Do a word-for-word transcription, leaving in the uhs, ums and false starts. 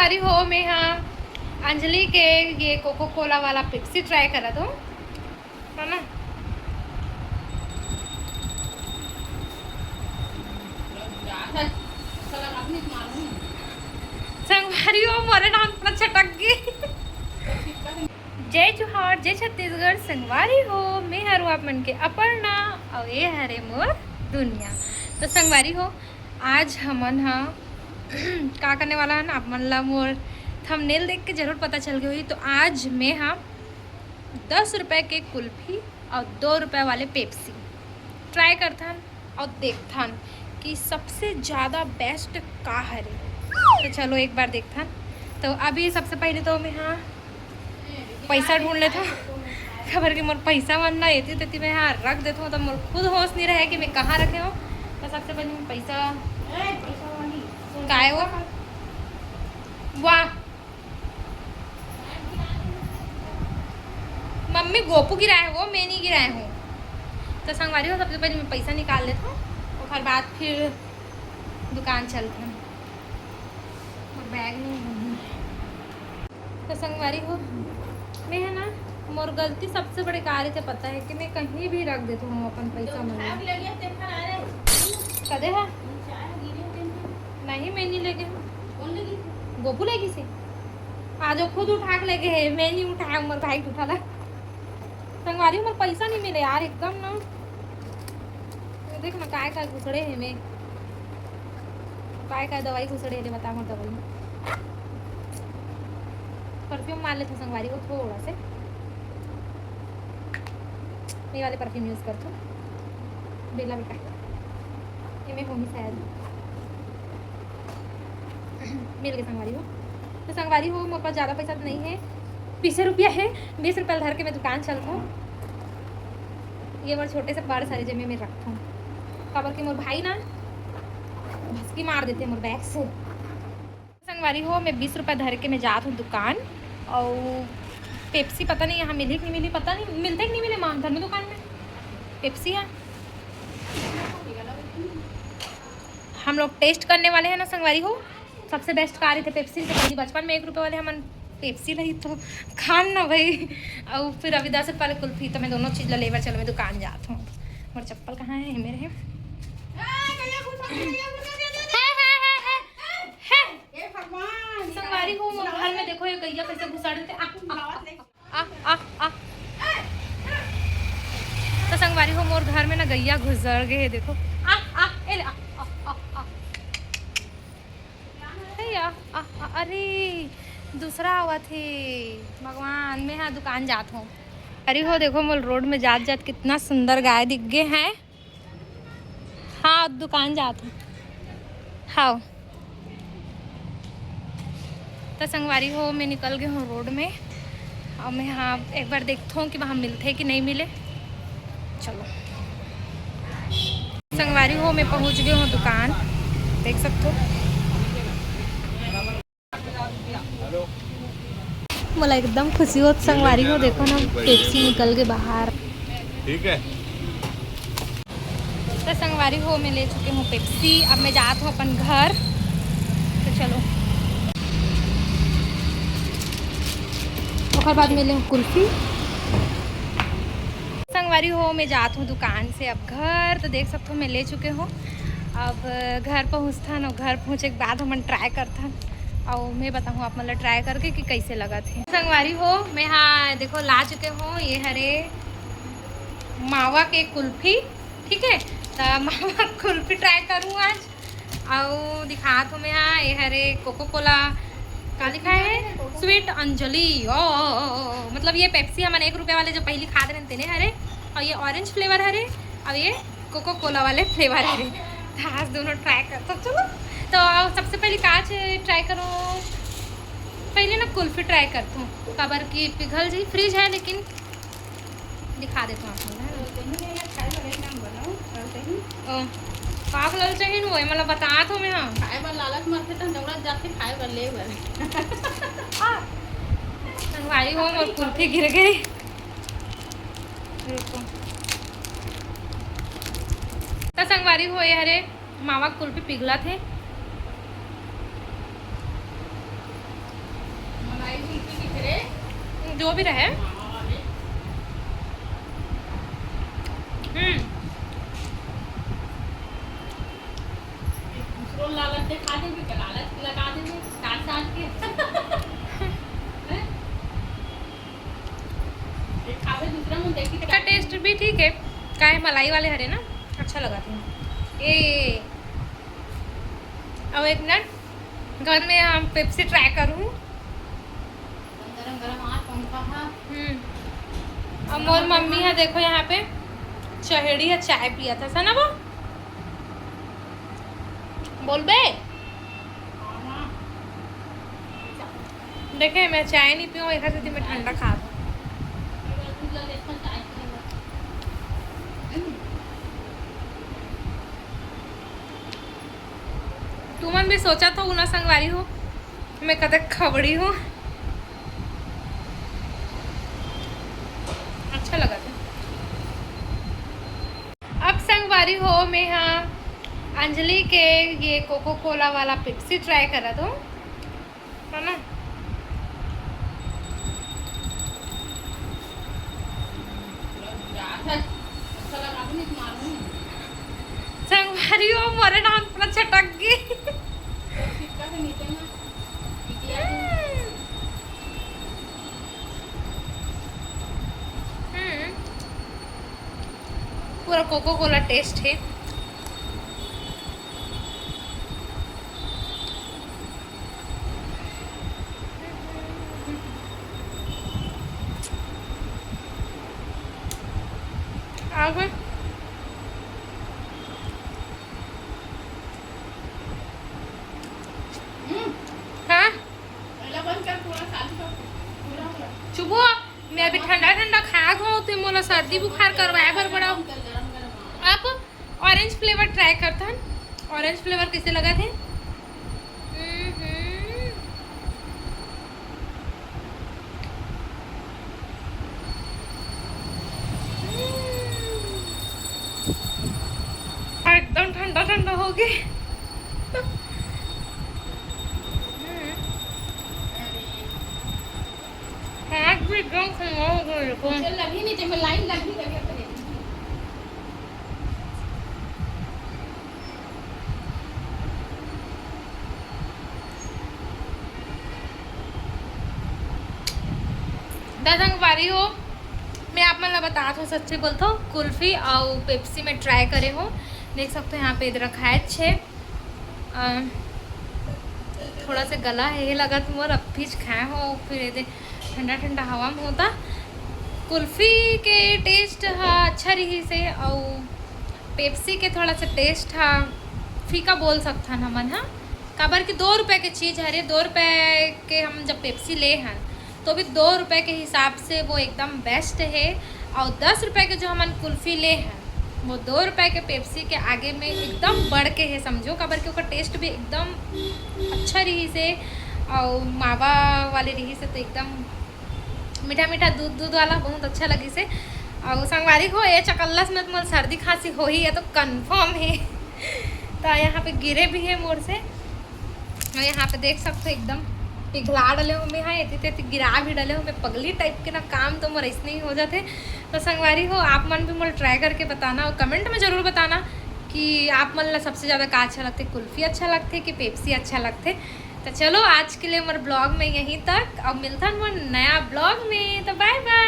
अरे हो, मैं हा अंजलि के ये कोको कोला वाला पेप्सी ट्राई करत हूँ, है ना। संगवारी हो, मोरे नाम पर छटक गई। जय जोहार, जय छत्तीसगढ़। संगवारी हो, मैं हरु आप मन के अपर्णा, और ये हरे मोर दुनिया। तो संगवारी हो, आज हमन हा का करने वाला हन, आप मन ला मोर थंबनेल देख के जरूर पता चल गई होही। तो आज मैं हा दस रुपये के कुल्फी और दो रुपये वाले पेप्सी ट्राई करथन और देखथन कि सबसे ज़्यादा बेस्ट का हरे। तो चलो एक बार देखथन। तो अभी सबसे पहले तो मैं हा पैसा ढूंढ लेथों, काबर कि मोर पैसा मन ना एती तेती मैं हा रख देथों, तो मोर खुद होश नहीं रहे कि मैं कहाँ रखे हूँ। तो सबसे पहले मैं पैसा, काय हो? वाह, मम्मी गोपू गिराए हो, मैं नहीं गिराए हूँ। तो संगवारी हो, सबसे पहले मैं पैसा निकाल लेथों, ओकर बाद फिर दुकान चलथन। मोर बैग नहीं है। तो संगवारी हो, मैं है ना, मोर गलती सबसे बड़े का रहिथे पता है कि मैं कहीं भी रख देथों अपन पैसा मन। कदे है? नहीं, मैं नहीं लेगे हूँ। गोपू लेगी से। आज वो खुद उठा के लेगे है, मैं नहीं उठाया, मोर भाई उठा ला। संगवारी, मोर पैसा नहीं मिले यार, एकदम ना। ये देख ना, काय काय घुसड़े हे में, काय काय दवाई घुसड़े हे, बता मोर दवाई। परफ्यूम मार लेथों संगवारी हो थोड़ा से, ये वाले परफ्यूम यूज़ करथों। बेला बेटा, एमे होही शायद। मिल गए संगवारी हो। तो संगवारी हो, मोर पास ज़्यादा पैसा तो नहीं है, बीस रुपया है, बीस रुपया धर के मैं दुकान चलथों। ये मोर छोटे से पर्स हरे, जेमे मैं रखथों, काबर कि मोर भाई ना भसकी मार देथे मोर बैग से। संगवारी हो, मैं बीस रुपया धर के मैं जात हूँ दुकान, और पेप्सी पता नहीं यहाँ मिली कि नहीं मिली, पता नहीं मिलते कि नहीं मिले माँ घर में दुकान में पेप्सी है। हम लोग टेस्ट करने वाले हैं ना संगवारी हो, सबसे बेस्ट का रहिथे पेप्सी। तो पहली बचपन में एक रुपये वाले हमन पेप्सी लही तो खान ना भाई, और फिर अभी दस रुपये वाले कुल्फी। तो मैं दोनों चीज़ ला लेबर चलो, मैं दुकान जात हूँ। मोर चप्पल कहाँ है? मेरे है। है, है, है, है, है। संगवारी हो, मोर घर में देखो ये गैया कैसे घुसा देते। आ, आ, आ, आ। तो संगवारी हो, मोर घर में ना गैया घुसर गए है, देखो। आ, आ, ए ले, आ, आ, आ, आ। हे या, आ, आ, अरे, दूसरा आवत हे। भगवान, मैं हा दुकान जात हूँ। अरे हो, देखो, मोर रोड में जात जात कितना सुंदर गाय दिख गए हैं। हाँ, दुकान जात हूँ। हाँ। तो संगवारी हो, मैं निकल गई हूँ रोड में। अब मैं, हाँ, एक बार देखता हूँ कि वहाँ मिलते कि नहीं मिले। चलो संगवारी हो, मैं पहुँच गई हूँ दुकान, देख सकते हो। मोला एकदम खुशी होत संगवारी हो, देखो ना, पेप्सी निकल के बाहर। ठीक है। तो संगवारी हो, मैं ले चुकी हूँ पेप्सी, अब मैं जात हूँ अपन घर। तो चलो, ओकर बाद मिले हूँ कुल्फी। संगवारी हो, मैं जात हूँ दुकान से अब घर। तो देख सकते हो, मैं ले चुके हूँ। अब घर पहुँचथन और घर पहुँचे के बाद हमन ट्राई करथन और मैं बताहूँ आप मन ला ट्राई करके कि कैसे लगत हे। संगवारी हो, मैं हा देखो ला चुके हूँ, ये हरे मावा के कुल्फी, ठीक है। तो मावा कुल्फी ट्राई करूँ आज। अउ दिखात हूँ मैं हा, ये हरे कोको कोला, का लिखा है? स्वीट अंजलि। ओ, ओ, ओ, ओ, ओ। मतलब ये पेप्सी हमन एक रुपया वाले जो पहली खात रहन तेने हरे, और ये ऑरेंज फ्लेवर हरे, और ये कोको कोला वाले फ्लेवर हरे। तो आज दोनों ट्राई करथों। चलो, तो सबसे पहले का ट्राई करो? पहले ना कुल्फी ट्राई करथों, काबर कि पिघल जी, फ्रिज है लेकिन दिखा देथों आप मन ला, है ना? ओ, का बोलल चाहिए वो, मतलब बतात हूँ मैं, हाँ। खाए बर लालच मरथे त दौड़त जाथे खाए बर, ले बर। आ, संगवारी हो, मोर कुल्फी गिर गई। रुको। त संगवारी हो, ये हरे मावा कुल्फी पिघलत हे। जो भी रहे। हम्म। दूसरों लालच दिखा देंगे, लालच लगा देंगे, साथ साथ के। हैं? एक खावे दूसरा मन देखी तो का टेस्ट भी ठीक है, का है मलाई वाले हरे ना, अच्छा लगा था। ए, अब एक मिनट, घर में हम पेप्सी ट्राई करूँ। गरम गरम आज पंखा हा। हम्म। अब मोर मम्मी है, देखो यहाँ पे चहेड़ी है, चाय पिया था, सना वो बोल बे। देखे, मैं चाय नहीं पीऊँ, एक हाथ से मैं ठंडा खा। तुमन भी सोचा तो ना संगवारी हो, मैं कतक खबड़ी हूँ। अच्छा लगा था। अब संगवारी हो, मैं हाँ अंजलि के ये कोको कोला वाला पेप्सी ट्राई करा दो, है ना? संगवारी हो, मोरे नाम पूरा छटक गई। हम्म। पूरा कोको कोला टेस्ट है। आगे। हाँ। चुप हो। मैं अभी ठंडा ठंडा खात हूँ, तो मोला सर्दी बुखार करवाए बर बड़ा। अब ऑरेंज फ्लेवर ट्राई करथन। ऑरेंज फ्लेवर कैसे लगा थे? हम्म। एकदम ठंडा ठंडा हो गया। हम्म। हाथ भी एकदम ठंडा हो गया, देखो। चल, लगी नहीं, जब लाइन लगी, लगी, लगी। त संगवारी हो, मैं आप मन ला बतात हूँ, सच्ची बोलथो, कुल्फी अउ पेप्सी में ट्राई करे हो। देख सकते हो, यहाँ पे इधर रखाए छे। अ, थोड़ा से गला है, ये लगा तुम और अभी खाए हो, फिर ये दे ठंडा ठंडा हवा में होता। कुल्फी के टेस्ट हा अच्छा रही से, अउ पेप्सी के थोड़ा सा टेस्ट हा फीका बोल सकथन हमन हा, काबर कि दो रुपए के चीज हरे, दो रुपए के हम जब पेप्सी ले हन, तो भी दो रुपए के हिसाब से वो एकदम बेस्ट है। और दस रुपए के जो हमन कुल्फी ले हन, वो दो रुपए के पेप्सी के आगे में एकदम बढ़ के है, समझो, काबर कि ओकर टेस्ट भी एकदम अच्छा रही से, और मावा वाले रही से, तो एकदम मीठा मीठा दूध दूध वाला बहुत अच्छा लगी से। और संगवारी हो, ये चकल्लस में तुम्हारा सर्दी खांसी हो ही है, तो कंफर्म है। तो यहाँ पे गिरे भी है मोर से। और यहाँ पे देख सकते हो, एकदम पिघला डले हो मैं, हाँ, एती तेती गिरा भी डले हो मैं। पगली टाइप के ना काम तो मोर ऐसने ही हो जाते। तो संगवारी हो, आप मन भी मोर ट्राई करके बताना और कमेंट में जरूर बताना कि आप मन ला सबसे ज़्यादा का अच्छा लगते, कुल्फी अच्छा लगते कि पेप्सी अच्छा लगते। तो चलो, आज के लिए मोर ब्लॉग में यहीं तक। अब मिलता है मोर नया ब्लॉग में, तो बाय बाय।